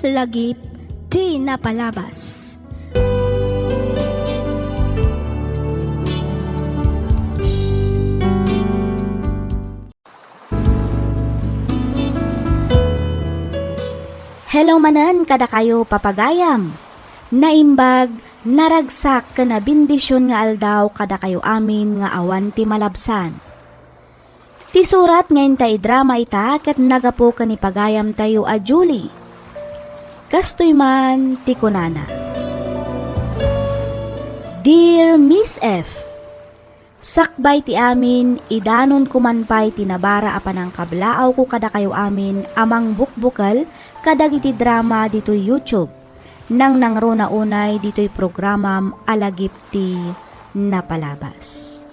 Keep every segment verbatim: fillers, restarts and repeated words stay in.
Lagip ti napalabas. Hello manen kadakayo, papagayam. Naimbag, naragsak, ken nabendision nga aldaw kadakayo amin nga awan ti malabsan. Ti surat nga inta idrama ita ket naggapu ken ni pagayamtayo a Julie. Kastoy man ti kunana, Dear Miss F, sakbay ti amin, idanonko man pay ti nabara a panangkablaawko kadakayo amin a mangbukbukel kadagiti drama ditoy YouTube. Nangnangruna unay ditoy programam a Lagip ti Napalabas.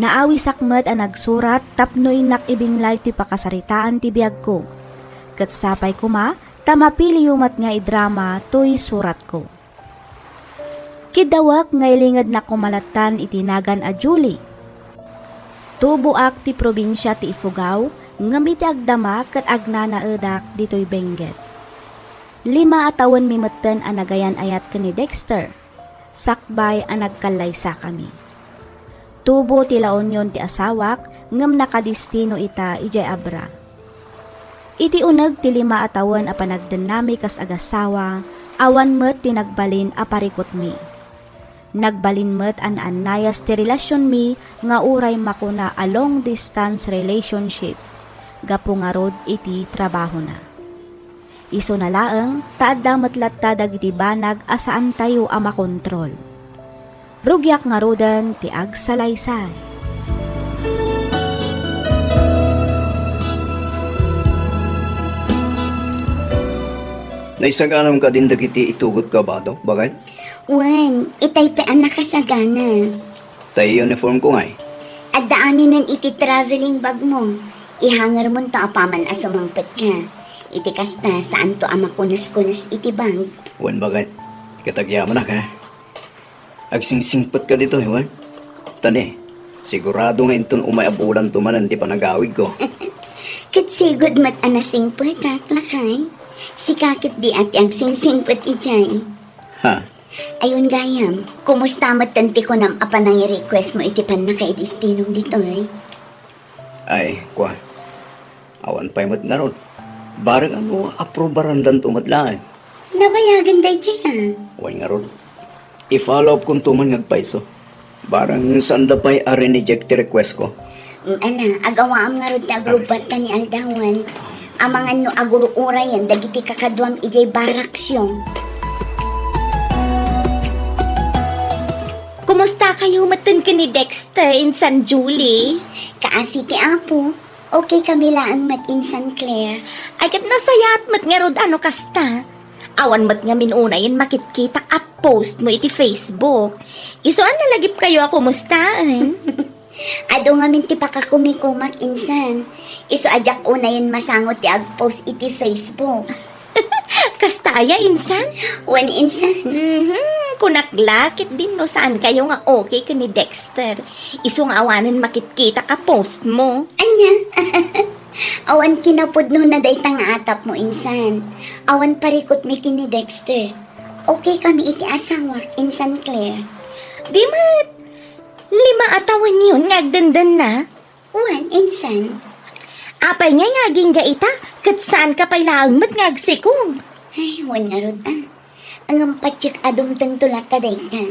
Naawisak met a nagsurat tapno innak ibinglay toy pakasaritaan ti biagko. Ket sapay koma ta mapiliyo met nga idrama toy suratko. Kiddawek nga ilingednak koma lattan iti nagan a Julie. Tuboak ti probinsia ti Ifugao, ngem iti agdama ket agnanaedak ditoy Benguet. Lima a tawenmi metten a nagayan-ayat ken ni Dexter, sakbay a nagkallaysakami. Tubo ti La Union ti asawak, ngem nakadestino ita idiay Abra. Iti uneg ti lima a tawen a panagdennami kas agasawa, awan met ti nagbalin a parikutmi. Nagbalin met a naannayas ti relasionmi nga uray makuna a long distance relationship gapu ngarud iti trabahona. Isuna laeng ta adda met latta dagiti banag a saantayo a makontrol. Rugiak ngaruden ti agsalaysay. Naisaganam kadin dagiti itugot ka bado, baket? Wen, itay pay a nakasagana. Tay uniform ko ngay? Adda aminen iti traveling bag mo. Ihangermonto apaman a sumangpet ka. Iti kasta, saanto a makunes-kunes iti bag. Wen, baket? Ket agyamanak, ha? Agsingsingpet ka ditoy, wen? Tani, sigurado nga inton umay a bulanto manen ti panagawidko. Ket sigud met a nasingpetak, lakay. Sika ket di a ti agsingsingpet idiay. Ha? Ay wen gayam, kumusta metten ti kunam a panangi-request mo iti pannakaidestinong ditoy? Ay, kua. Awan pay met ngarud. Bareng no aprobarandanto met laeng. Nabayagen daydiay, a. Wen ngarud. I-follow up konto man nga agpayso. Bareng saanda pay a rineject ti request ko. Mm, ala, agawaam ngarud ti agrubbat ta ni aldawan. Amangan no agur-urayen dagiti kakaduam idiay baraksyo. Kumusta kayo metten ken ni Dexter, insan Julie? Kaasi ti Apo. Okay kami laeng met, insan Claire. Ay, ket nasayaat met ngarud a no kasta. Awan met ngamin unayen makitkitak a post mo iti Facebook. Isu a nalagip kayo a kumustaen? Adu ngamin ti pakakumikumak, insan. Isu a diak unayen masango ti agpost iti Facebook. Kasta aya, insan? Wen, insan. Mhm. Kunak la, ket din no saan kayo nga okay ken ni Dexter. Isu nga awanen makitkitak a post mo. Ania? Awan kinapudnona dayta nga atap mo, insan. Awan parikutmi ken ni Dexter. Okay kami iti asawak, insan Claire. Di met, lima a tawenyon nga agdendenna. Wen, insan. Apay ngay nga agingga ita, ket saanka pay laeng met nga agsikog? Ay, wen ngarud, a. Ngem patiek a dumtengto latta dayta.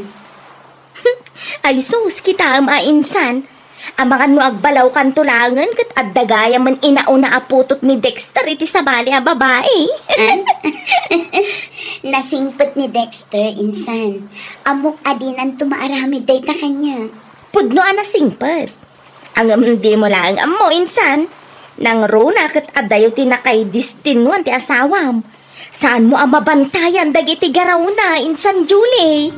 Ay sus, kitaem a, insan. Amangan no agbalawkanto laengen ket adda gayamen inauna a putot ni Dexter iti sabali a babai. A? Nasingpet ni Dexter, insan. Ammok a dinanto maaramid dayta kaniak. Pudno a nasingpet. Ngem dimo laeng ammo, insan. Nangruna ket adayo ti nakaidestinuan ti asawam. Saanmo a mabantayan dagiti garawna, insan Julie?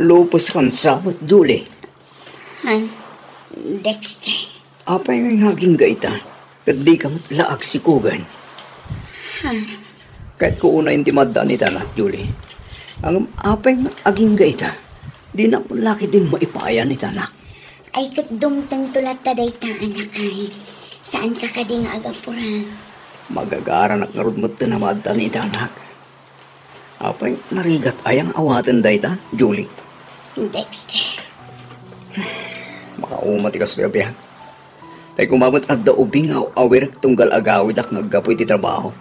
Lupeskan sa met, Julie. Ha? Dexter. Apay nga agingga ita? Ket dika met la agsikogen. Ha? Kayatko unayen ti maaddaan itanak, Julie. Ngem apay nga agingga ita? Dinak met la ketdin maipayan itanak. Ay, ket dumtengto latta dayta a lakay. Saanka kadi nga agapura? Magagaranak ngarud metten a maaddan ita, anak. Apay, narigat aya nga awaten dayta, Julie? Dexter. Makauma ti kastoy a biag. Tay koma met adda ubing nga aw-awirek tunggal agawidak nga aggapu iti trabaho.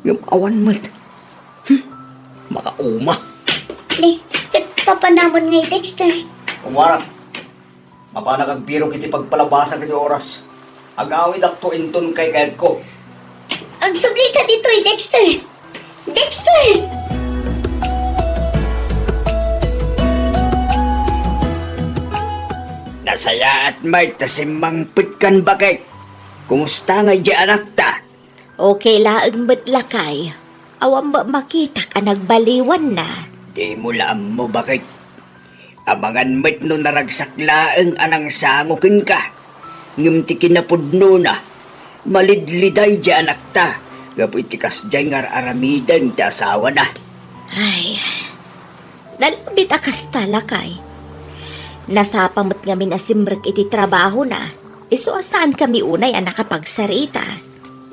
Ngem awan met. Hmm, makauma. Ni, ket papanamon ngay, Dexter? Kumara, mapanak agbirok iti pagpalabasam iti oras. Agawidakto inton kaykayatko. Agsubli ka ditoy, Dexter! Dexter! Nasayaat met ta simmangpetkan, baket. Kumusta ngay di anakta? Okay laeng met, lakay. Awan met makitak a nagbaliwanna. Dimo la ammo, baket. Amangan met no naragsak laeng a nangsango kenka. Ngem ti kinapudnona, malidliday di anakta gapu iti kasdiay nga ar-aramiden ti asawana. Ay, nalabit a kasta, lakay. Nasapa met ngamin a simrek iti trabahona, isu a saankami unay a nakapagsarita.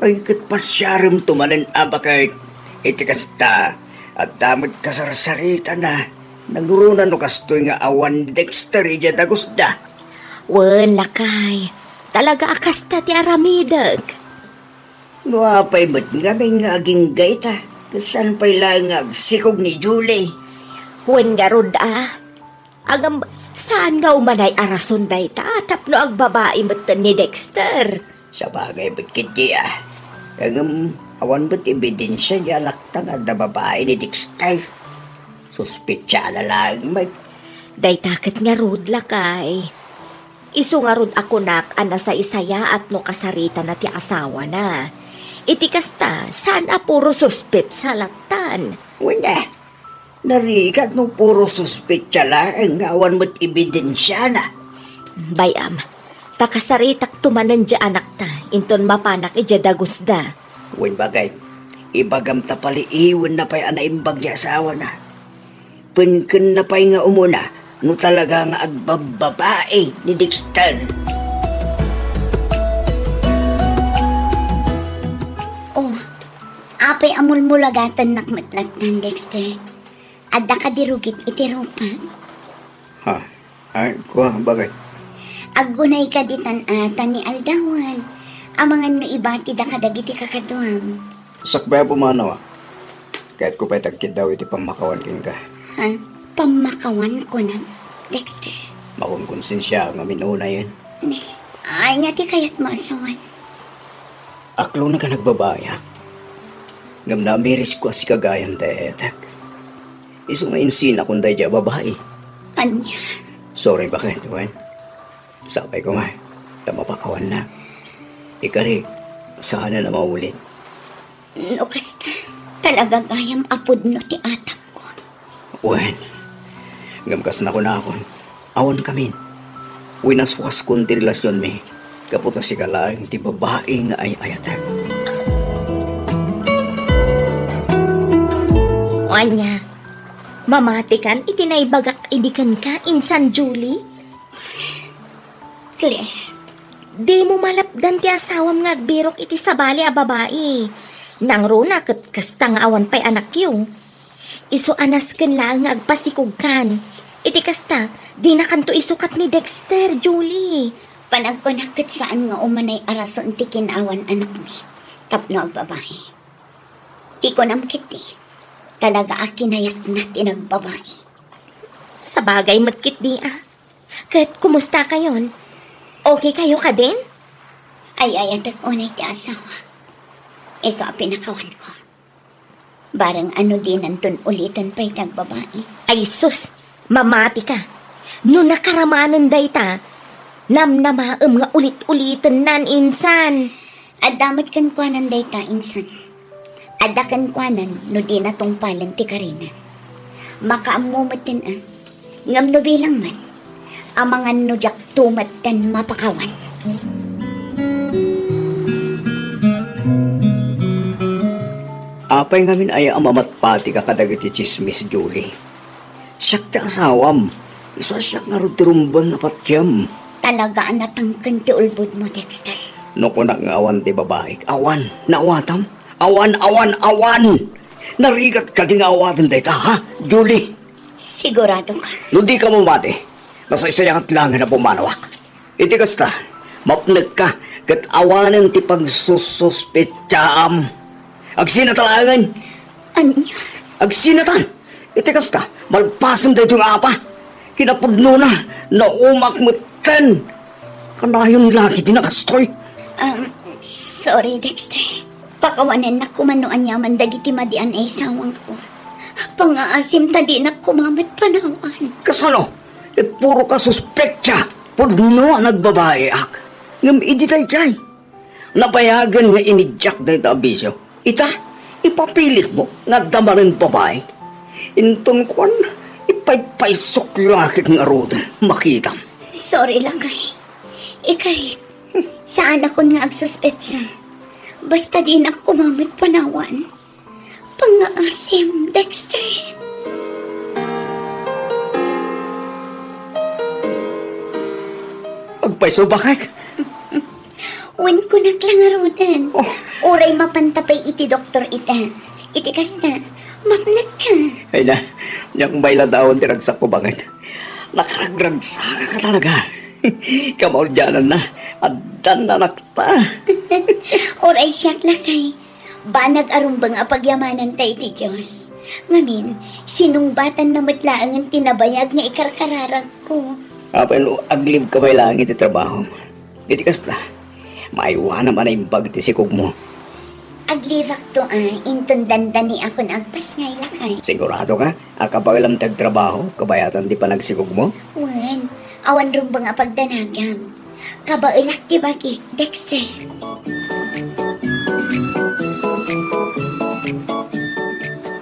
Ay, ket pasiaremto manen, a, baket. Iti kasta, adda met kasarsaritana. Nangruna no kastoy nga awan ni Dexter idiay dagusda. Wen, lakay. Talaga a kasta ti aramidek. No apay met ngamin nga agingga ita, ket saan pay laeng nga agsikog ni Julie? Wen ngarud, a. Agam, saan nga umanay a rason dayta tapno agbabai metten ni Dexter? Sabagay met ketdi, a. Ngem, awan met ebidensia nga alaktan adda babai ni Dexter. Suspetsa na laeng met. Dayta ket ngarud, lakay. Isu ngarud a kunak a nasaysayaat no kasaritana ti asawana. Iti kasta, saan a puro suspetsa lattan. Wen, a. Narigat no puro suspetsa laeng nga awan met ebidensiana. Bay-am, ta kasaritakto manen diay anakta inton mapanak idiay dagusda. Wen, baket, ibagam ta paliiwenna pay a naimbag ti asawana. Penkenna pay nga umuna no talaga nga agbabbabai ni Dexter. Oh, apay a mulmulagatennak met lattan, Dexter? Adda kadi rugit iti rupa? Ha? Ay, kua, baket? Aggunay kadi tan-, a, ta ni aldawen. Amangan no ibatida kadagiti kakaduam. Sakbay a pumanaw, a. Kayatko pay ti agkiddaw iti pammakawan kenka. Ha? Pammakawan, kunam, Dexter? Makonkonsensia ngamin unayen. Ne, ania ti kayatmo a sawen? Aklonka a nagbabaiak. Ngem namirisko a sika gayam ti ay-ayatek. Isu nga insinakon daydiay a babai. Ania? Sorry, baket, wen? Sapay koma, ta mapakawanna. Ikarik, saanen a maulit. No kasta, talaga gayam a pudno ti atapko. Wen, ngem kas nakunakon, awan kamin. Winaswaskon ti relasionmi, gapu ta sika laeng ti babai nga ay-ayatek. Ania, mamatikan iti naibagak idi kenka, insan Julie? Claire. Dimo malapdan ti asawam nga agbirok iti sabali a babai. Nangruna ket kasta nga awan pay anakyo. Isu a nasken laeng nga agpasikogkan. Iti kasta, dinakanto isukat ni Dexter, Julie. Panagkunak ket saan nga umanay a rason ti kinaawan anakmi tapno agbabai. Ti kunam ketdi, talaga a kinayatna ti nagbabai. Sabagay met ketdi, a. Ket kumusta kayon? Okay kayo kadin? Ay-ayatek unay ti asawak. Isu a pinakawanko. Bareng a no dinanton uliten pay ti agbabai. Ay sus, mamatika. No nakaramanen dayta, namnamaem nga ulit-ulitennan insan. Adda met kenkuanan dayta, insan. Adda kenkuanan no dina tungpalen ti karina. Makaammo metten a. Ngem no bilang man, amangan no diakto metten mapakawan. Apay ngamin aya a mamatpatika kadagiti tsismis, Julie? Siak ti asawam. Isu a siak ngarud ti rumbeng a patiem. Talaga a natangken ti ulbodmo, Dexter. No kunak nga awan ti babaik, awan, naawatam? Awan, awan, awan! Narigat kadi nga awaten dayta, ha, Julie? Sigurado ka? No di ka mamati, nasaysayaat laeng a pumanawak. Iti kasta, mapnekka ket awanen ti pagsususpetsaam. Agsinata laengen. Ania? Agsinatan. Iti kasta, malpasen daytoy nga apa. Kinapudnona, naumak metten. Kanayon la iti nakastoy. Um, sorry, Dexter. Pakawanennak koma no aniaman dagiti madian a isawangko. Pangngaasim ta dinak koma met panawan. Kasano? Ket puro ka suspetsa. Pudno a nagbabaiak. Ngem idi daydiay, nabayagen nga iniddiak dayta a bisio. Ita, ipapilit mo nga adda manen babaik. Inton kuan, ipaypaysok lakek ngaruden. Makitam. Sorry, lakay. Ikarit, saanakon nga agsuspetsa. Basta dinak koma met panawan. Pangngaasim, Dexter. Agpayso, baket? Wen, kunak la ngaruden. Oh. Uray mapanta pay iti doktor ita. Iti kasta, mapnekka. Ay na, diak mailadawan ti ragsakko, baket. Nakaragragsakaka talaga. Kamaudiananna, addan anakta. Uray siak, lakay. Banag a rumbeng a pagyamananta iti Dios. Ngamin, sinungbatanna met laengen ti nabayag nga ikarkararagko. Apay no aglibka pay laeng iti trabahom. Iti kasta, maaywanam a naimbag ti sikogmo. Aglibakto a, inton dandaniakon agpasngay, lakay. Sigurado ka? A kabaelam ti agtrabaho, kabayatan ti panagsikogmo? Wen, awan rumbeng a pagdanagam. Kabaelak ti bagik, Dexter.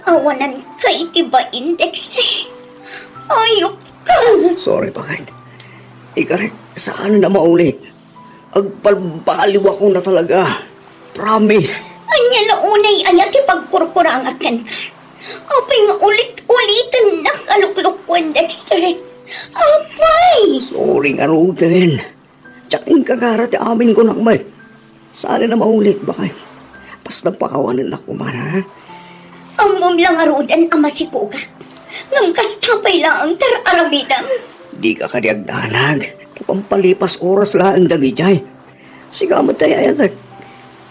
Awananka iti bain, Dexter. Ayupka! Sorry, baket. Ikarit, saan na maulit. Agbalbaliwakon a talaga. Promise. Ania la unay aya ti pagkurkurangak kenka? Apay nga ulit-ulitennak a luklukkuen, Dexter? Apay! Sorry ngaruden. Diak inkakara ti amin kunak met. Saan na maulit, baket. Basta pakawanennak koma, ha? Ammom la ngaruden a masikogak. Ngem kasta pay laeng ti ar-aramidem. Dika kadi agdanag. Ta pampalipas oras laeng dagidiay. Sika met ti ay-ayatek.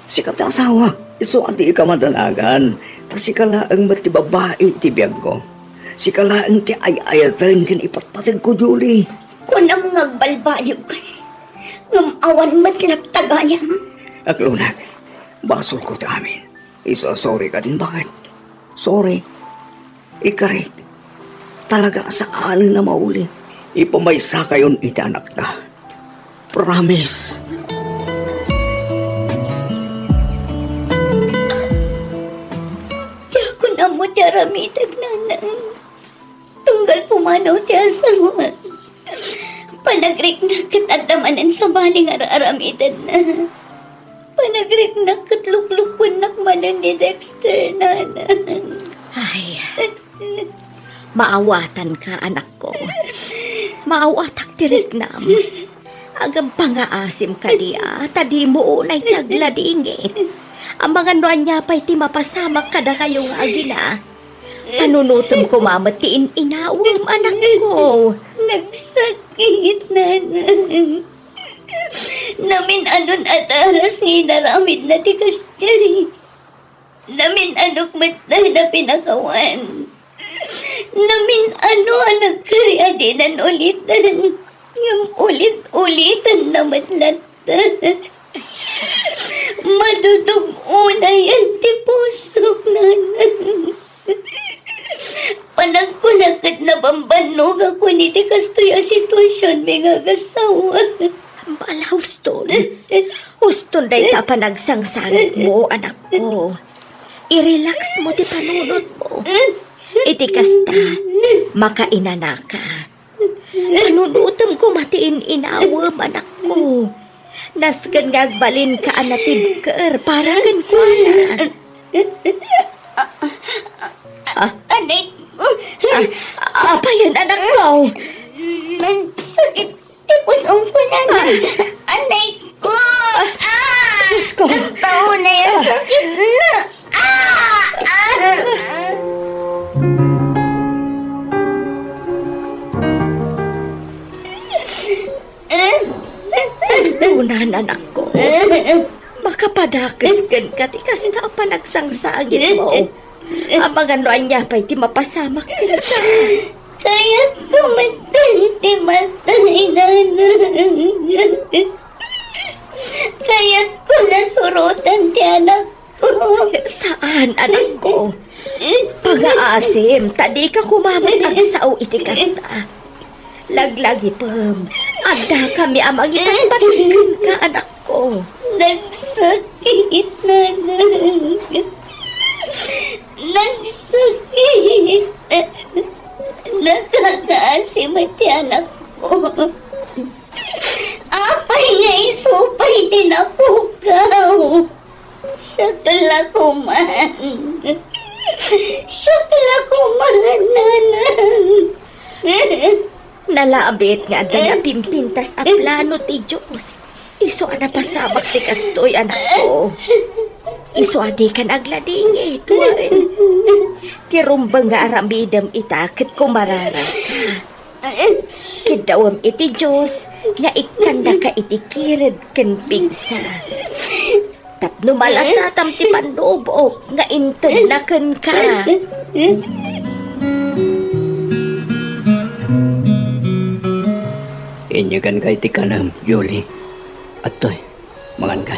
Sika ti asawak. Isu a dika madanagan. Ta sika laeng met ti babai iti biagko. Sika laeng ti ay-ayaten ken ipatpategko, Julie. Kunam nga agbalbaliwka. Ngem awan met latta gayam. Aklonak, basolko ti amin. Isu a sorry kadin, baket. Sorry. Ikarit, talaga saan a maulit. Ipamaysakayon iti anakta. Promise. Diakon ammo ti aramidek, nanang. Tunggal pumanaw ti asawak. Panagriknak ket adda manen sabali nga ar-aramidenna. Panagriknak ket luklukkuennak manen ni Dexter, nanang. Ay, maawatanka, anakko. Maawatak ti riknam. Agpangngaasim kadi a, ta dimo unay ti agladingit. Amangan no ania pay ti mapasamak kadakayo nga agina. Panunotem koma met ti in-inawem, anakko. Nagsakit, nanang. Namin-anon a taras nga inaramidna ti kasdiay. Namin-anok met a pinakawan. Namin-ano a nagkari a dinan uliten. Ngem ulit-ulitanna met latta. Madudug-onayan ti pusok, nanang. Panagkuna ket nabambannogakon iti kastoy a situasionmi nga agasawa. Bala, huston. Huston dayta a panagsangsangitmo, anakko. I-relax mo ti panunotmo. Iti kasta, makainanaka. Panunotem koma ti in-inawem, anakko. Nasken nga agbalinka a natibker para kenkuana. Ah? Anak. Ah, apayen, anakko? Nagsakit ti pusongko, nanang. Ah. Anak. ko. Ah! Diyos ko. Basta unay, ang sakit na. Ah! Ah! Gusto na, anak ko. Makapadakes kenka ti kasta a panagsangsagitmo. Amangan no ania pay ti mapasamak kenka. Kayatko met ti matay, nanang. Kayatko nasurotan ti anakko. Saan, anakko. Pangaasim, ta dika koma met agsao iti kasta. Laglagipem, addakami a mangipatpateg kenka, anakko. Nagsakit, nanang. Nagsakit. Nakakaasim ti anakko. Apay nga isu pay ti napukaw? Siak la koma. Siak la koma, nanang. Nalabit nga adda napimpintas a plano ti Dios. Isu a napasamak ti kastoy, anakko. Isu a dikan agladingit, wen. Ti rumbeng nga aramidem ita ket kumararagka. Kiddawem iti Dios nga ikkannaka iti kired ken pigsa. Tapno malasatam ti pannubok nga intedna kenka. Inyeganka iti kanem, Julie. Adtoy, manganka.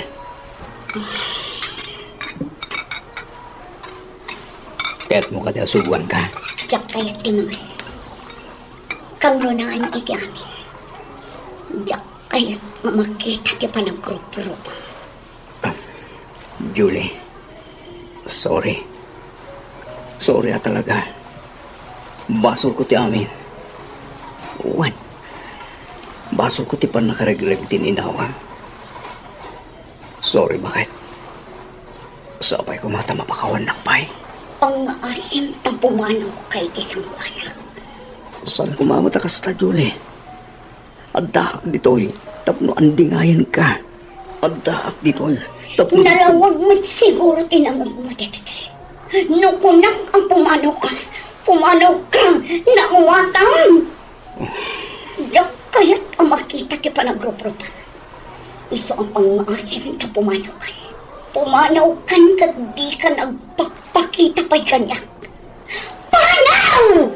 Kayatmo kadi a suboanka? Diak kayat ti mangan. Kangrunaan iti amin. Diak kayat nga makita ti panagruprupa. Julie, sorry. Sorry a talaga. Basolko ti amin. Wen, basolko ti pannakaregreg ti inawam. Sorry, baket. Sapay koma ta mapakawannak pay. Pangngaasim ta pumanawka iti sangoanak. Saan koma met a kasta, Julie. Addaak ditoy tapno andingayenka. Addaak ditoy tapno... Nalawag met siguro ti namagmo, Dexter. No kunak a pumanawka, pumanawka, naawatan. Diak kayat a makita ti panagruprupan. Isu a pangngaasim ta pumanawkan. Pumanawkan ket dika nagpakpakita pay kaniak. Panaw!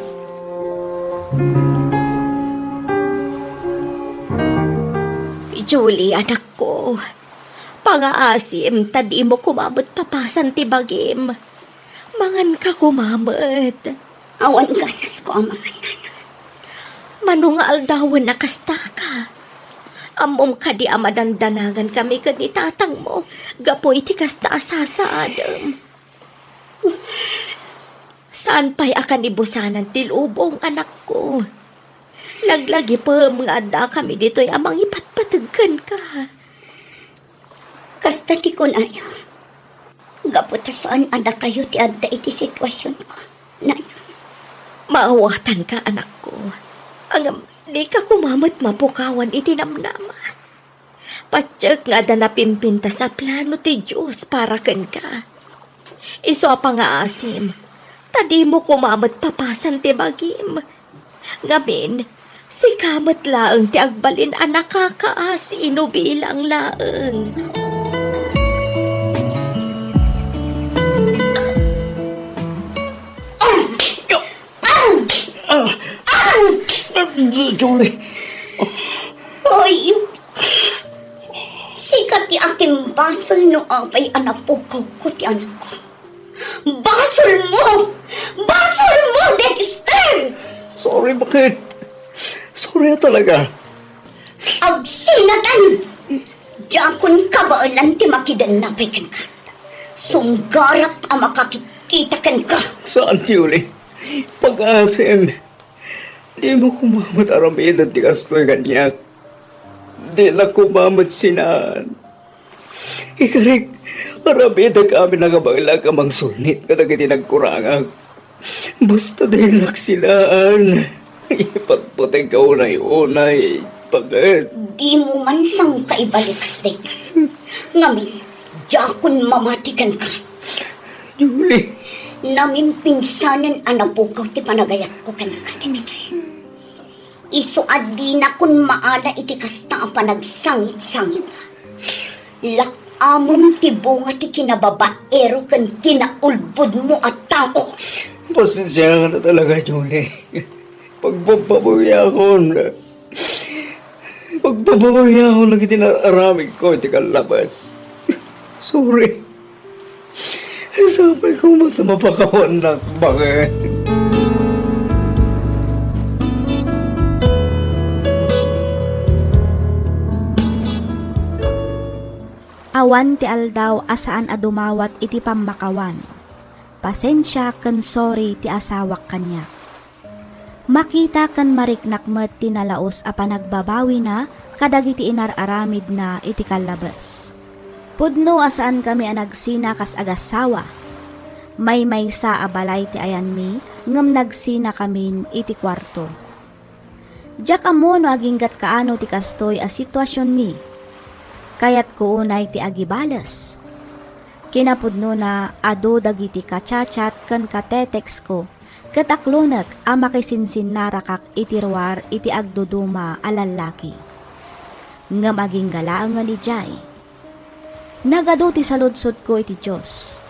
Julie, anakko, pangaasim ta dimo koma met papasan ti bagim. Manganka koma met. Awan ganasko a mangan, nanang. Mano nga aldawen a kastaka? Ammom kadi a madandanagan kami ken ni tatangmo gapu iti kasta a sasaadem? Saan pay a kanibusanan ti lubong, anakko? Laglagipem nga addakami ditoy a mangipatpateg kenka. Kasta ti kunayo, gapu ta saan a dakayo ti adda iti situasionko, nanang. Maawatanka, anakko. Ngem, dika koma met mapukawan iti namnama. Patiek nga adda napimpintas a plano ti Dios para kenka. Isu a pangaasim, ta dimo koma met papasan ti bagim. Ngamin, sika met laeng ti agbalin a nakakaasi no bilang laeng. Ah! Ah! Ah! Julie. Oy, sika ti akimbasol no apay a napukawko ti anakko. Basolmo! Basolmo, Dexter! Sorry, baket? Sorry a talaga. Agsinatan! Diakon kabaelan ti makidenna pay kenka. Sunggarak a makakitkita kenka. Saan, Julie? Pangaasim. Dimo koma met aramiden ti kastoy kaniak. Dina koma met sinaan. Ikarik, aramidek amin a kabaelak a mangsulnit kadagiti nagkurangak. Basta dinak sinaan. Ipatpateg ka unay-unay. Bakit? Dimo man sangka ibalikas dayta. Ngamin, diakon mamati kenka. Julie. Namimpinsanen a napukaw ti panagayatko kenka, Dexter. Isu a dinakon maala iti kasta a panagsangit-sangit. Lak-amom ti bunga ti kinababaero ken kinaulbodmo a tao. Pasensiakan na talaga, Julie. Pagbabawiakon. Pagbabawiakon dagiti nar-aramidko iti kallabas. Sorry. Sapay koma ta mapakawannak, bakit? Awan ti aldaw a saan a dumawat iti pammakawan. Pasensia ken sorry ti asawak kaniak. Makita ken mariknak met ti nalaus a panagbabawina kadagiti inar-aramidna iti kallabes. Pudno a saankami a nagsina kas agassawa. Maymaysa a balay ti ayanmi ngem nagsinakamin iti kuarto. Diak ammo no aginggat kaano ti kastoy a situasionmi. Kayatko unay ti agibales. Kinapudnona, adu dagiti ka-chat-chat ken ka-text-ko ket aklonek a makisinsinnarakak iti ruar iti agduduma a lallaki. Ngem agingga laengen idiay. Nagadu ti saludsodko iti Dios.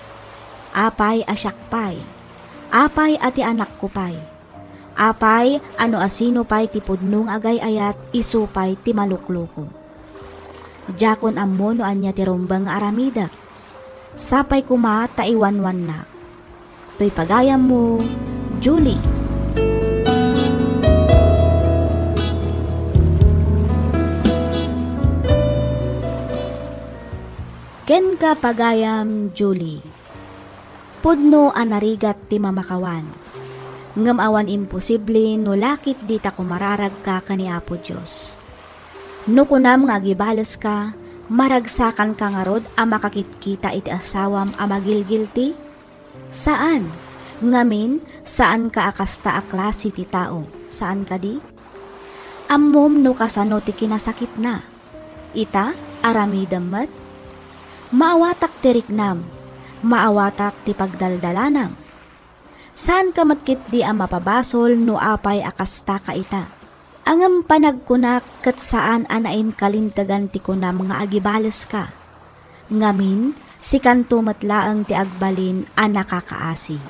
Apay a siak pay? Apay a ti anakko pay? Apay a no asino pay ti pudno nga agay-ayat, isu pay ti malukluko? Diakon ammo no ania ti rumbeng nga aramidek. Sapay koma ta iwanwannak. Toy pagayammo, Julie. Kenka, pagayam Julie. Pudno a narigat ti mamakawan. Ngem awan imposible no lakit dita kumararagka ken ni Apo Dios. No kunam nga agibaleska, maragsakanka ngarud a makakitkita iti asawam a magilgilti? Saan. Ngamin, saanka a kasta a klase ti tao. Saan kadi? Ammom no kasano ti kinasakitna. Ita, aramidem met. Maawatak ti riknam. Maawatak ti pagdaldalanam. Saanka met ketdi a mapabasol no apay a kastaka ita. Ngem panagkunak ket saan a nainkalintegan ti kunam nga agibaleska. Ngamin, sikanto met laeng ti agbalin a nakakaasi.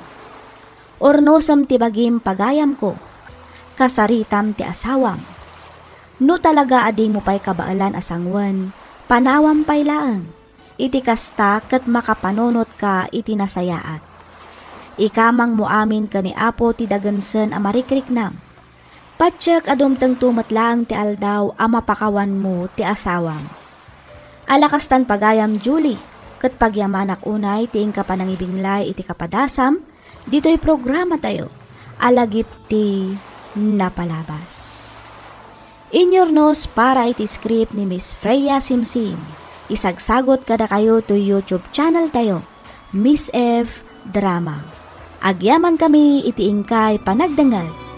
Urnosem ti bagim, pagayamko. Kasaritam ti asawam. No talaga a dimo pay kabaelan a sangoen, panawam pay laeng. Iti kasta ket makapananunotka iti nasayaat. Ikamangmo amin ken ni Apo ti dagensen a marikriknam. Patiek a dumtengto met laeng ti aldaw a mapakawanmo ti asawam. Ala kastan, pagayam Julie, ket pagyamanak unay ti inka panangibinglay iti kapadasam ditoy programatayo a Lagip ti Napalabas. Inyurnos para iti script ni Miss Freya Simsim. Isagsagot kadakayo toy YouTube channel tayo, Miss F Drama. Agyamankami iti inkay panagdengngeg.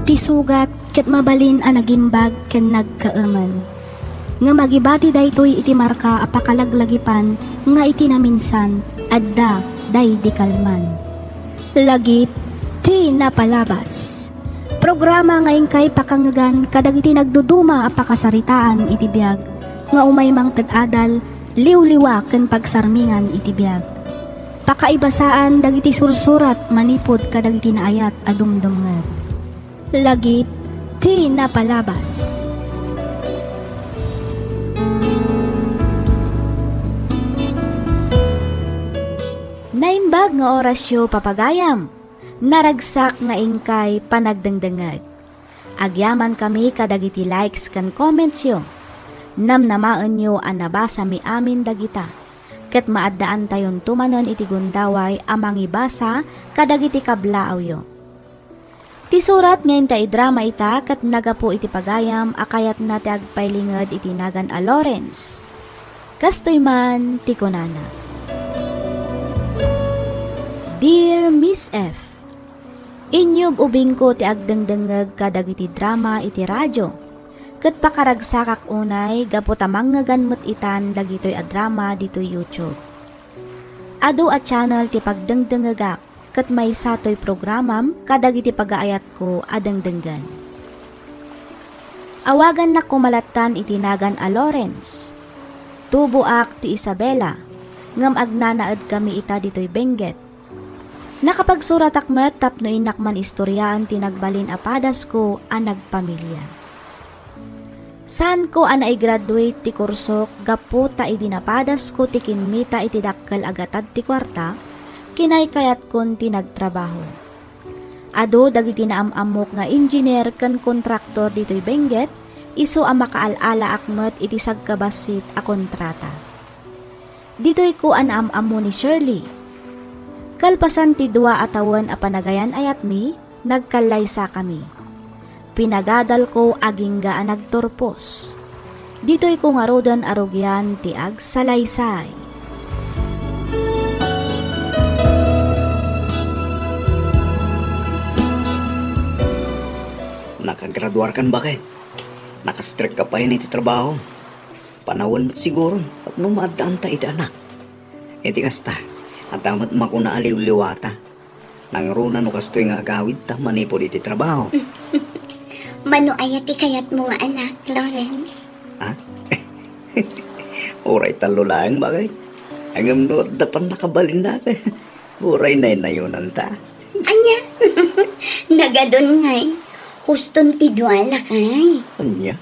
Ti sugat ket mabalin a nagimbag ken nagkaemen. Ngem agibati daytoy iti marka a pakalaglagipan nga iti naminsan, adda daydi kalman. Lagip ti Napalabas. Programa nga inkay pakangngegan kadagiti nagduduma a pakasaritaan iti biag nga umay mangted adal, liwliwa ken pagsarmingan iti biag. Pakaibasaan dagiti sursurat manipud kadagiti naayat a dumdumngeg. Lagip ti Napalabas. Naimbag nga orasyo, papagayam. Naragsak nga inkay panagdengdengngeg. Agyamankami kadagiti likes ken commentsyo. Namnamaenyo a nabasami amin dagita, ket maaddaantayonto manen iti gundaway a mangibasa kadagiti kablaawyo. Ti surat nga inta idrama ita ket nagapu iti pagayam a kayatna ti agpailinged iti nagan a Lawrence. Kastoy man ti kunana, Dear Miss F, inyub-ubingko ti agdengdengngeg kadagiti drama iti radio, ket pakaragsakak unay gapu ta mangngegan met itan dagitoy a drama ditoy YouTube. Adu a channel ti pagdengdengngegak ket maysa toy programam kadagiti pagaayatko a dengdenggen. Awagannak koma lattan iti nagan a Lawrence. Tuboak ti Isabela, ngem agnanaedkami ita ditoy Benguet. Nakapagsuratak met tapno innak man istoriaen ti nagbalin a padasko a nagpamilia. Saanko a naigraduate ti kursok gapu ta idi napadasko ti kimmita iti dakkel a gatad ti kuarta, kinaykayatkon ti nagtrabaho. Adu dagiti naam-ammok nga engineer ken kontraktor ditoy Benguet, isu a makaal-alaak met iti sagkabassit a kontrata. Ditoyko a naam-ammo ni Shirley. Kalpasan ti dua a tawen a panagayan-ayatmi, nagkallaysakami. Pinagadalko agingga a nagturpos. Ditoyko ngaruden a rugian ti agsalaysay. Nakagraduarkan, baket? Nakastrekka pay iti trabaho? Panawen met siguro tapno maaddaanta iti anak. Iti kasta, adda met makuna a liwliwata. Nangruna no kastoy nga agawidta manipud iti trabaho. Mano aya ti kayatmo nga anak, Lawrence? Ha? Uray tallo laeng, baket. Ngem no adda pannakabalinna, uray naynayonanta. Ania? Nagadun ngay. Huston ti dua, lakay. Ania?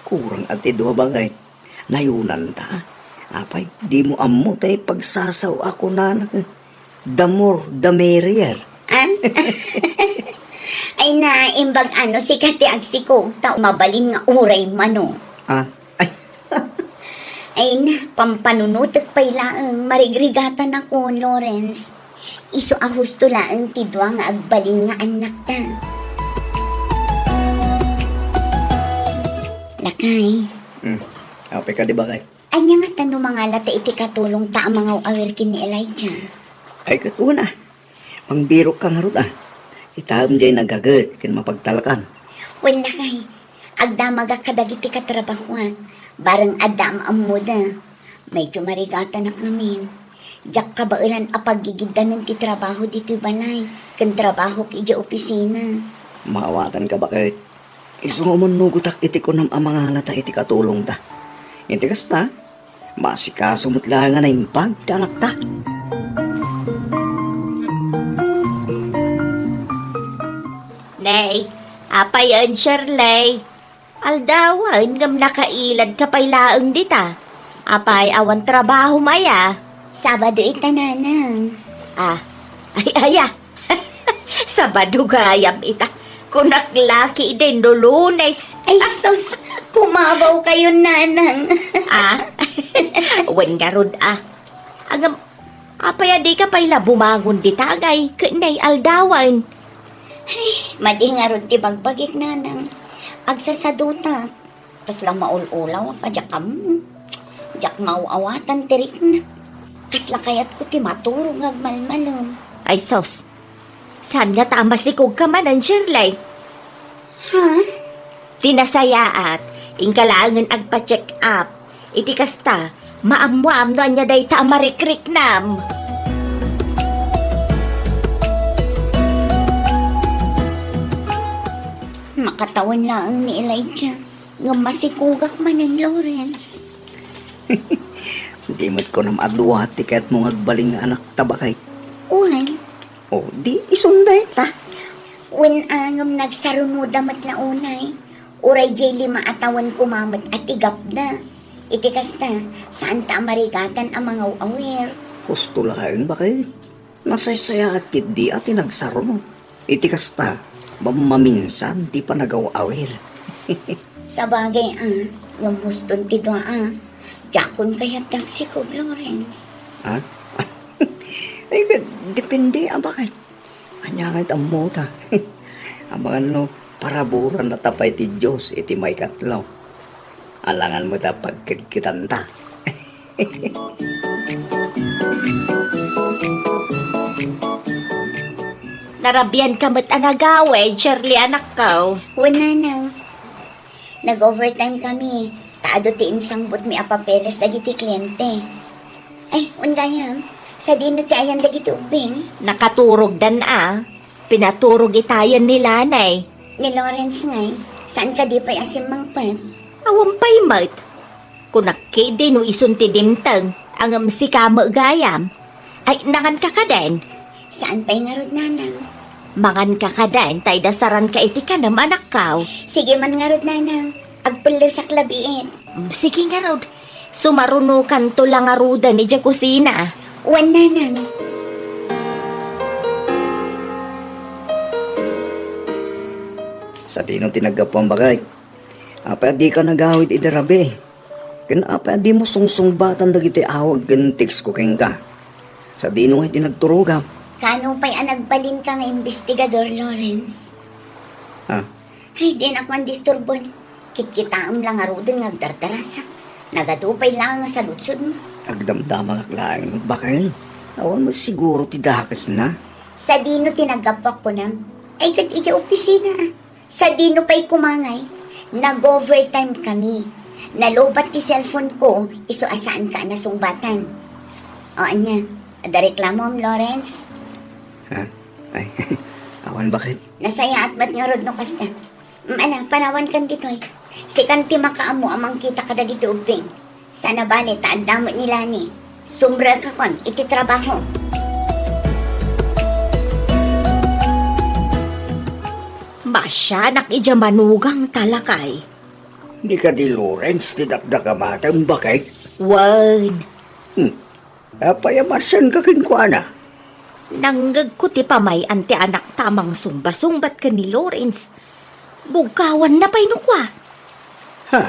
Kurang a ti dua, baket. Nayonanta. Apay, dimo ammo tay pagsasaw a kunana, the more, the merrier. Ah? Ay na, imbag ano, sika ti agsikog, ta mabalin nga uray mano. Ah? Ay. Ay na, pampanunotek pay laeng, marigrigatanakon, Lawrence. Isu a husto laeng ti dua nga agbalin nga annakta. Lakay. Hmm. Apay kadi, baket? Ania ngata no mangalata iti katulongta a mangaw-awir ken ni Elijah? Ay, ket una. Mangbirokka ngarud a. Itaem diay nagaget ken mapagtalkan. Wen, lakay, agdamagak kadagiti katrabahoak. Bareng adda am-ammoda. Medyo marigatanak ngamin. Diak kabaelan a paggigiddanen ti trabaho ditoy balay ken trabahok idiay opisina. Maawatanka, baket. Isu nga umannugotak iti kunam a mangalata iti katulongta. Iti kasta, maasikaso met laeng a naimbag ti anakta. Nay, apayen, Shirley? Aldawen ngem nakailadka pay laeng dita. Apay, awan trabahom aya? Sabado ita, nanang. Ah, ay, aya. Sabado gayam ita. Kunak la ketdin no Lunes. Ay, sus! Kumabawkayon, nanang. Ah? Wen ngarud, ah. Ngem, apay a dika pay la bumangon dita, agay, ket nay aldawen? Ay, madi ngarud ti bagbagik, nanang. Agsasadutak. Kasla maul-ulaw a kadiakam. Diak maaw-awatan ti rikna. Kasla kayatko ti maturog nga agmalmalem. Ay sus, saan ngata a masikogka manen, Shirley? Ha? Ti nasayaat, inka laengen agpa-check up. Iti kasta, maammoam no ania dayta a marikriknam. Makatawen laeng ni Elijah. Ngem masikogak manen, Lawrence. Di met kunam a dua ti kayatmo nga agbalin nga anakta, baket? Wen. O, di isun dayta. Wen, ngem nagsarunoda met la unay. Uray diay lima a tawen koma met a ti gapda. Iti kasta, saanta a marigatan a mangaw-awir. Husto laeng, baket. Nasaysayaat ketdi a ti nagsarno. Iti kasta, mammaminsan ti panagaw-awir. Sabagay a, ngem huston ti dua a. Diakon kayat dagsikob, Lawrence. Ha? Ay, depende a, baket. Ania ngay ammota? Amangan no paraburanna ta pay ti Dios iti maikatlo. Alangan met a pagkedkedanta. Narabian ka met a nagawid, Shirley, anakko. Wen, nanang. Nag-overtime kami, ta adu ti insangbutmi a papeles dagiti kliente. Ay, wen gayam, sadino ti ayan dagiti ubbing? Nakaturogdan a. Pinaturog itayen ni Lanay. Ni Lawrence ngay, saan kadi pay a simmangpet? Awan pay met. Kunak ketdi no isun ti dimteng, ngem sika met gayam. Ay, nanganka kadin? Saan pay ngarud, nanang? Manganka kadin, ta idasaranka iti kanem, anakko. Sige man ngarud, nanang. Agpellesak labiit. Mm, sige ngarud. Sumarunokanto la ngaruden idiay kusina. Wen, nanang. Sadino ti naggapuam, baket? Apay a dika nagawid idi rabii? Ken apay a dimo sungsungbatan dagiti awag ken text ko kenka? Sadino ngay ti nagturogam? Kaano pay a nagbalinka nga imbestigador, Lawrence? Ha? Ay, dinak man disturbon. Kitkitaem la ngaruden nga agdardarasak. Nagadu pay laeng a saludsodmo. Agdamdamagak laeng met, baket. Awan met siguro ti dakesna. Sadino ti naggapuak kunam? Ay, ket idiay opisina, a. Sadino pay koma ngay? Nag-overtime kami. Nalobat ti cellphone ko, isu a saanka a nasungbatan. O, ania? Adda reklamoam, Lawrence? Ha? Ay, awan, baket. Nasayaat met ngarud no kasta. Mm, ala, panawankan ditoy. Sikan ti makaammo a mangkita kadagiti ubbing. Saan a bale ta adda met ni Lani. Sumrekakon iti trabaho. Masianak idiay manugangta, lakay. Di kadi Lawrence ti dakdakamatem, baket? Wen. Hmm. Apay a masianka kenkuana? Nangngegko ti pamay-an ti anakta a mangsungbasungbat ken ni Lawrence. Bugkawanna pay no kua. Ha?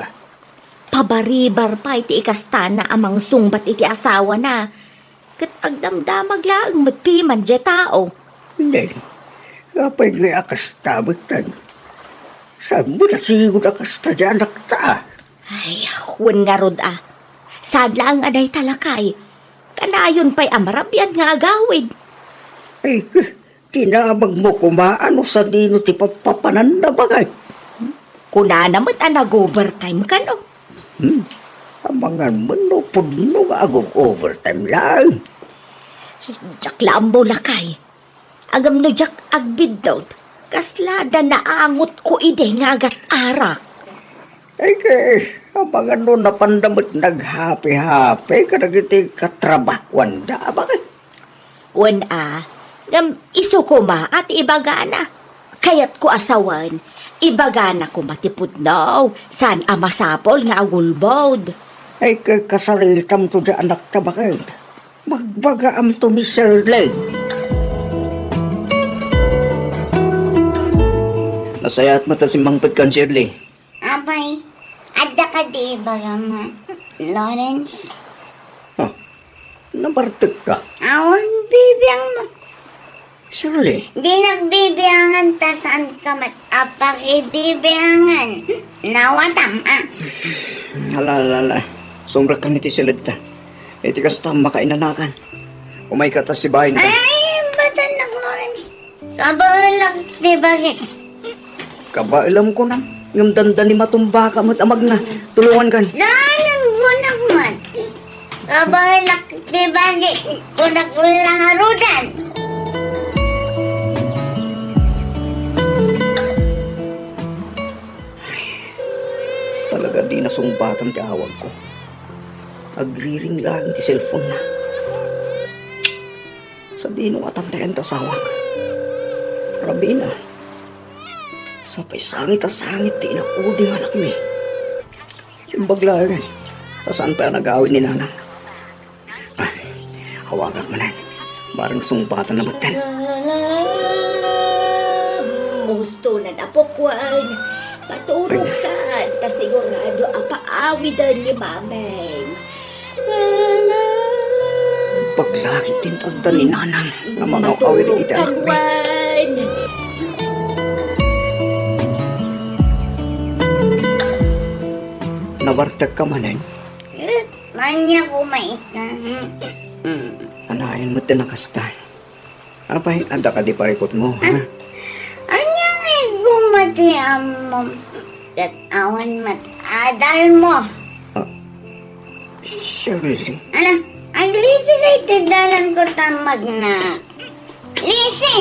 Pabaribar pay ti ikastana a mangsungbat iti asawana. Ket agdamdamag laeng met piman diay tao. Nay, apay ngay a kasta metten? Saan met a sigud a kasta diay anakta? Ay, wen ngarud a. Saan laeng a dayta, lakay. Kanayon pay a marabian nga agawid. Ay, k-, kinamagmo koma a no sadino ti papapananna, baket. Kunana met a nag-overtime kano. Hmm. Amangan met no pudno nga ag-overtime laeng. Diak la ammo, lakay. Ngem no diak agbiddut, kasla da naangotko idi nga agat-arak. Ay, ket, amangan no napanda met naghapi-hapi kadagiti katrabahuanda, baket? Wen a, ngem isu koma a ti ibagana. Kayatko a sawen, ibagana koma ti pudno, saan a masapul nga agulbod. Ay, ket kasaritamto diay anakta, baket. Magbagaamto ni Shirley. Nasayaat met a simmangpetkan, Shirley. Apay, adda kadi ibagam, Lawrence? Ha? Nabartekka? Awan, bibiang mo. Shirley. Di nagbibiangan ta saan ka met a pakibibiangan. Nawatam, a. Ala, ala, ala. Sumrekkan iti siledta. Iti kasta, makainanakan. Umayka ta sibain ka. Ay, batan nak, Lawrence. Kabaelak ti bagik. Kabaelam kunam, ngem dandani matumbaka met a magna. Tulongankan. Saan ang gunak man? Kabaelak ti bagik, kunak lang arudan. Talaga di nasungbatan ti awagko. Agriring laeng ti cellphone na. Sadino nga tantayan ti asawak? Rabiina. Sapay sangit a sangit ti inaudi nga anakmi. Imbag laeng, ta saan pay a nagawid ni nanang. Ah, Awagak manen. Barang sungbatanna metten. Musto na napukuan. Paturogkan, ta sigurado a paawiden ni Mameng. Paglakit ti adda ni Nanang nga mangaw-awid iti arwe. Nawartekka manen? Ania koma ita? Anayon met ti nakasta. Apay, adda kadi parikutmo, ha? Ania ngay koma ti ammom ket awan met adalmo? Ah, Shirley. Ala, aglisi kay ti dalanko ta magnak. Lisi!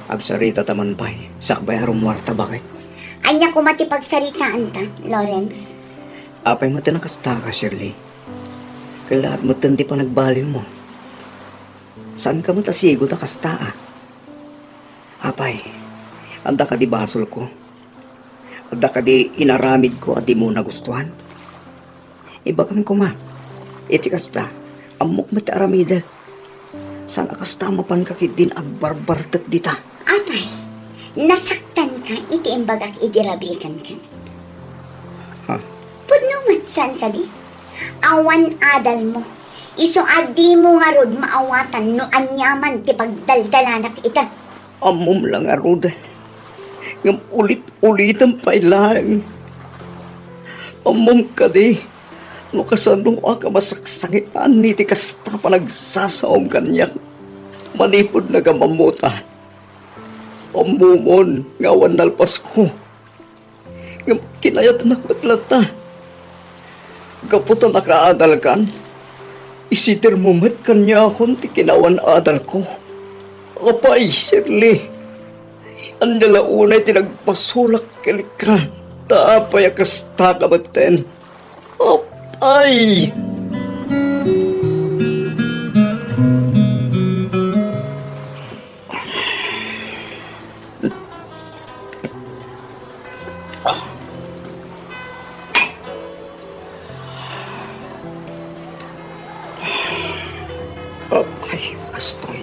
Agsaritata man pay, sakbay a rummuarta, baket. Ania koma ti pagsaritaanta, Lawrence? Apay met ti nakastaka, Shirley? Kellaat metten ti panagbaliwmo. Saanka met a sigud a kasta, a? Apay, adda kadi basolko? Adda kadi inaramidko a dimo nagustuan? Ibagam koma, iti kasta, ammok met ti aramidek. Saan a kasta mapanka ketdin agbarbartek dita? Apay, nasaktanka iti imbagak idi rabikanka? Ha? Pudno met saan kadi? Awan adalmo. Isu a dimo ngarud maawatan no aniaman ti pagdaldalanak ita. Ammom la ngaruden. Ngem ulit-ulitem pay laeng. Ammom kadi no kasanoak a masaksakitan iti kasta panagsasaom kaniak manipud nagamammota. Ammomon nga awan nalpasko. Ngem kinayatnak met latta. Gapu ta nakaadalkan, isidermo met kaniakon ti kinaawan-adalko. Apay, Shirley, ania la unay ti nagpasulak kenka, ta apay a kastaka metten? Apay! Apay, kastoy.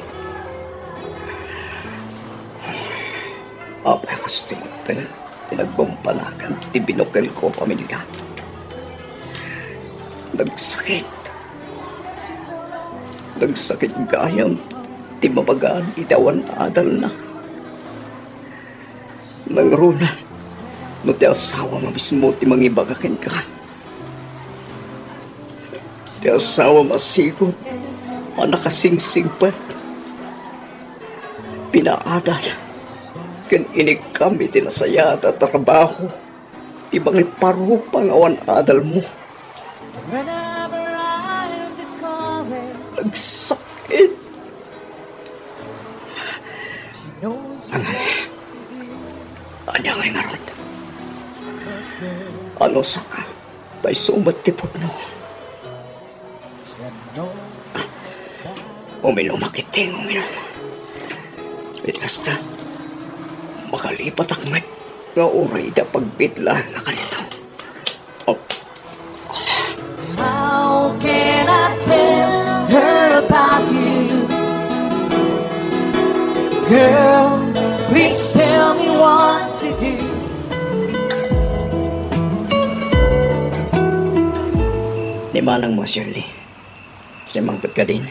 Apay, kastoy metten ti nagbampanagan ti binukelko a pamilia. Nagsakit. Nagsakit gayam ti mapagaan iti awan adalna. Nangruna, no ti asawam a mismo ti mangibaga kenka. Ti asawam a sigud a nakasingsingpet, pinaadal, ken inikkam iti nasayaat a trabaho. Ti mangiparupa nga awan adalmo. Nagsakit. Ania ngay ngarud? Anusak, ta isu met ti pudno. Uminom a ketdi, uminom. Iti kasta, makalipatak met nga uray da pagbitlaan a kanito. Oh. How can I tell her about you? Girl, please tell me what to do. Ni manangmo, Shirley. Simmangpet kadin?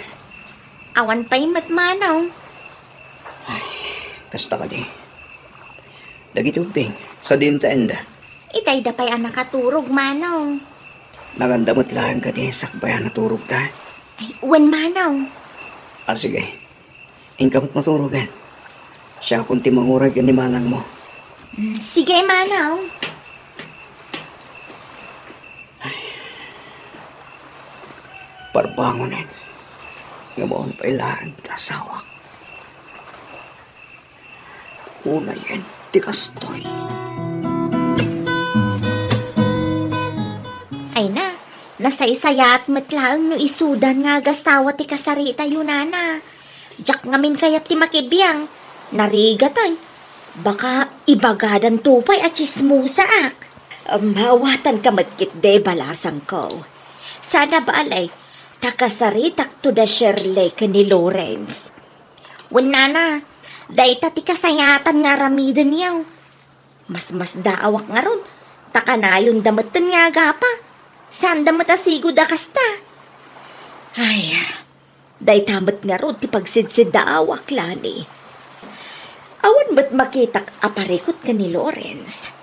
Awan pay met, manong. Ay, kasta kadi. Dagiti ubbing, sadinta enda? Itayda pay a nakaturog, manong. Nanganda met laeng kadi sakbay a naturogda? Ay, wen, manong. Ah, sige. Inka met maturogen. Siakon ti manguray ken ni manangmo. Mm, sige, manong. Parbangonen nga maun pay laeng ti asawak. Unayen ti kastoy. Ay na, nasaysayaat met laeng no isudan nga agasawa ti kasaritayo, nana. Diak ngamin kayat ti makibiang. Narigat, ay. Baka ibagadanto pay a tsismosaak. Mawatanka met ketdi, balasangko. Saan a bale, ta kasaritakto da Shirley ken ni Lawrence. Wen, nana, dayta ti kasayaatan nga aramidenyo. Masmasdaawak ngarud, ta kanayonda metten nga agapa. Saanda met a sigud a kasta. Ay, dayta met ngarud ti pagsidsiddaawak, Lani. Awan met makitak a parikut ken ni Lawrence.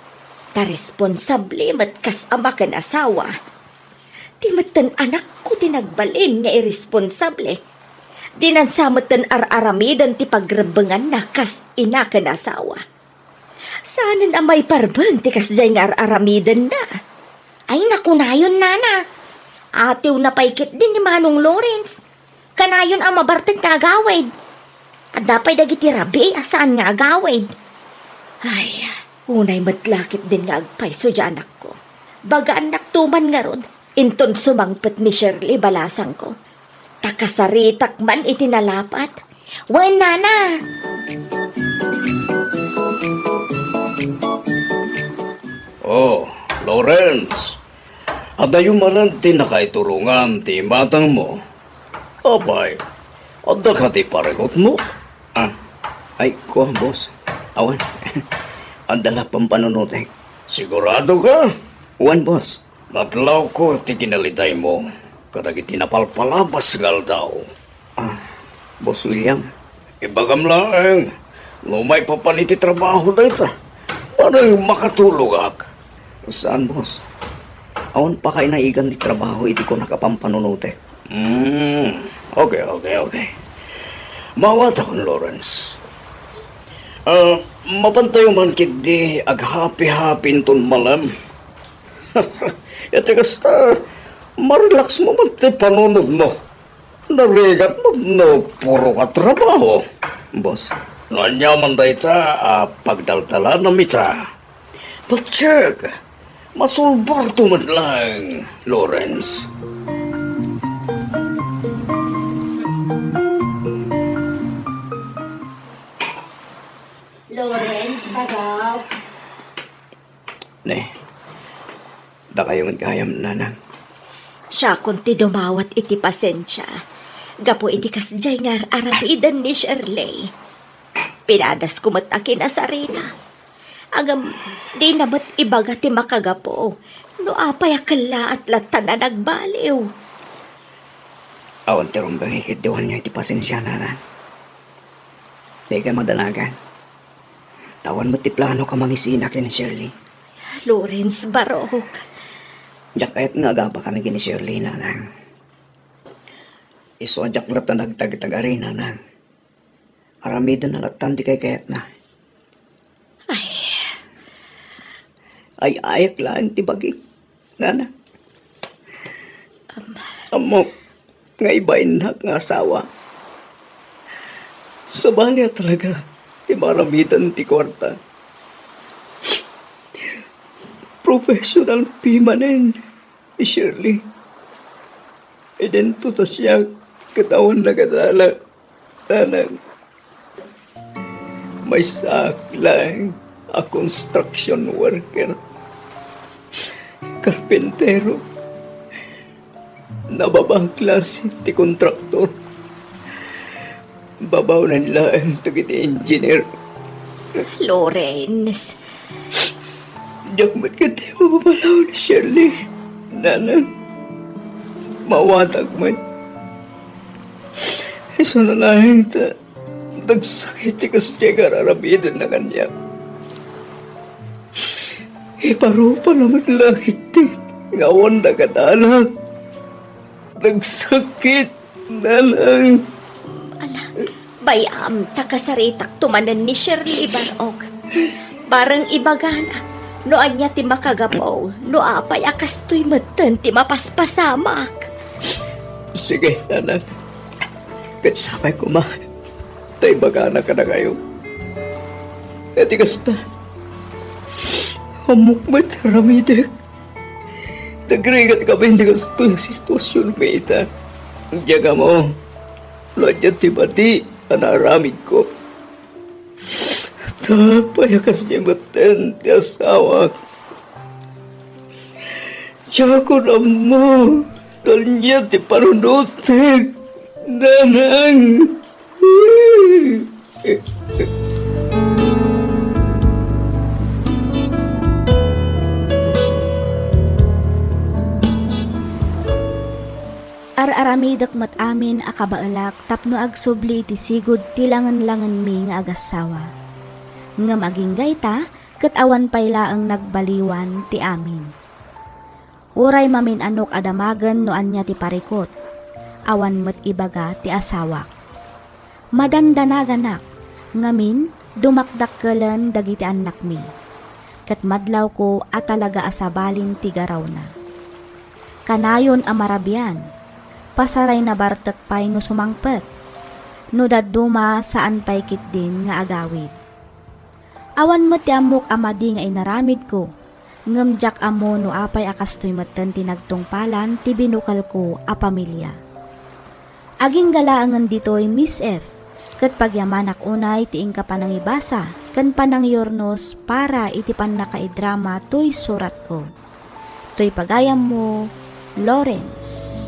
Ta responsable met kas ama ken asawa. Ti metten anakko ti nagbalin nga irresponsable. Dinan sa metten ar-aramiden ti pagrebbenganna kas ina ken asawa. Saanen a maiparbeng ti kasdiay nga ar-aramidenna. Ay, nakunayon, nana. Atiwna pay ketdi ni Manong Lawrence. Kanayon a mabartek nga agawid. Adda pay dagiti rabii a saan nga agawid. Ay, unay met la ketdin nga agpayso diay anakko. Bagaannakto man ngarud, inton sumangpet ni Shirley, balasangko. Ta kasaritak man iti nalapat. Wen, nana. Oh, Lawrence. Adayo manen ti nakaiturongan ti imatangmo. Apay, adda kadi parikutmo? Ah, ay, kua, boss. Awan. Adda la pampanunotek. Sigurado ka? Wen, boss. Natlawko ti kinalitaymo kadagiti napalpalabas nga aldaw. Ah, Boss William. Ibagam laeng, no maipapan iti trabaho dayta, bareng makatulogak. Saan, boss? Awan pakainaigan ti trabaho iti kunak a pampanunotek. Hmm, okay, okay, okay. Mawatakon, Lawrence. Ah, mapantayo man ketdi aghapi-hapi inton malem. Iti kasta, marelax mo met ti panunotmo. Narigat met no puro ka trabaho. Boss. No ania man dayta a pagdaldalanam ita? But check, masulbarto met laeng, Lawrence. Lawrence, bagaw. Ne, dakayo met gayam, nanang. Siakon ti dumawat iti pasensia gapu iti kasdiay nga ar-aramidan ni Shirley. Pinadasko met a kinasarita. Ngem, dina met ibaga ti makagapu no apay a kellaat latta a nagbaliw. Awan ti rumbeng, ikidduanyo iti pasensia, nanang. Dika madanagan. Ta awan met ti planok a mangisina ken ni Shirley. Lawrence, barok. Diak kayat nga agapakami ken ni Shirley, nanang. Isu a diak latta nagtagtagari, nanang. Aramidenna lattan ti kaykayatna. Ay. Ay-ayak laeng ti bagik. Nana. Am- Ammok nga ibainnak nga asawa. Sabali a talaga ti maaramidan ti kuarta. Professional fee manen ni Shirley. Idinto ta siak ket awan nagadala. Nanang, maysaak laeng a construction worker, karpintero, nababa a klase ti kontraktor, babaonen laeng dagiti engineer. Lawrence. Diak met ketdi mapapalaw ni Shirley, nanang. Mawatak met. Isuna laeng ta dagsakit ti kasdiay nga ar-aramidenna kaniak. Iparupana met la ketdi nga awan nagadala. Dagsakit, nanang. Ala, bay-am ta kasaritakto manen ni Shirley, barok. Bareng ibagana no ania ti makagapu, no apay a kastoy metten ti mapaspasamak. Sige, nanang. Ket sapay koma ta ibagana kadakayo. Iti kasta, ammok met ti aramidek. Nagrigat kami iti kastoy a situasionmi ita. Diak ammo no ania ti madi a naaramidko. Ta apay a kasdiay metten ti asawak. Diakon ammo no ania ti panunotek, nanang. Ar-aramidek met amin a kabaelak tapno agsubli iti sigud ti langen-langenmi nga agassawa. Ngem agingga ita, ket awan pay laeng nagbaliwan ti amin. Uray mamin-anok a damagen no ania ti parikut, awan met ibaga ti asawak. Madandanaganak, ngamin, dumakdakkelen dagiti annakmi. Ket madlawko a talaga a sabalin ti garawna. Kanayon a marabian, pasarayna bartek pay no sumangpet. No dadduma, saan pay ketdin nga agawid. Awan met ti ammok a madi nga inaramidko, ngem diak ammo no apay a kastoy metten ti nagtungpalan ti binukelko a pamilia. Agingga laengen ditoy, Miss F, ket pagyamanak unay ti inka panangibasa ken panangyurnos para iti pannakaidrama toy suratko. Toy pagayammo, Lawrence.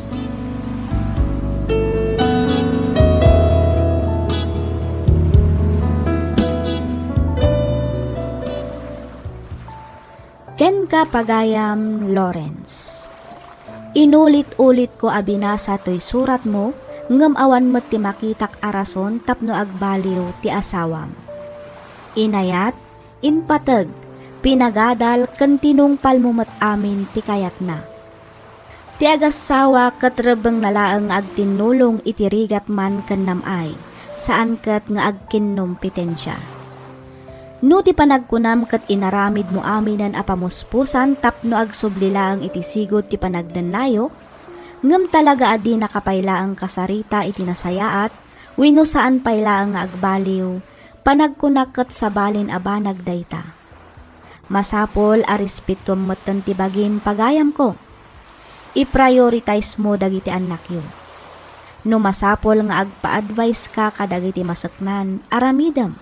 Kenka, pagayam Lawrence. Inulit-ulitko a binasa toy suratmo, ngem awan met ti makitak a rason tapno agbaliw ti asawam. Inayat, impateg, pinagadal ken tinungpalmo met amin ti kayatna. Ti agassawa ket rebbengna laeng nga agtinnulong iti rigat man ken nam-ay, saan ket nga agkinnompetensia. No ti panagkunam ket inaramidmo aminen a pamuspusan tapno agsubli laeng iti sigud ti panagdennayo, ngem talaga a dinaka pay laeng kasarita iti nasayaat wenno saan pay laeng nga agbaliw, panagkunak ket sabalin a banag dayta. Masapul a respetuem metten ti bagim, pagayamko. I-prioritize mo dagiti annakyo. No masapul nga agpa-advice ka kadagiti maseknan, aramidem.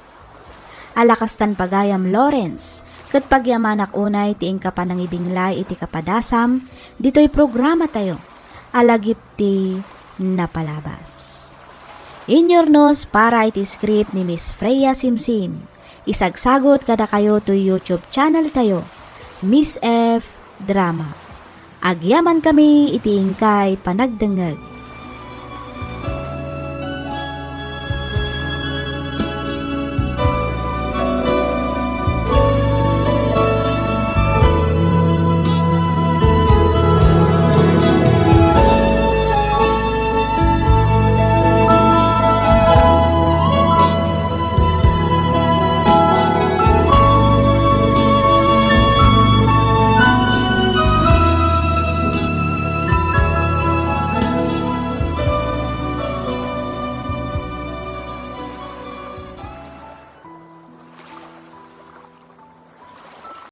Ala kastan, pagayam Lawrence, ket pagyamanak unay ti inka panangibinglay iti kapadasam ditoy programatayo a lagip ti napalabas. Inyurnos para iti script ni Miss Freya Simsim. Isagsagut kadakayo toy YouTube channel tayo, Miss F Drama. Agyamankami iti inkay panagdengngeg.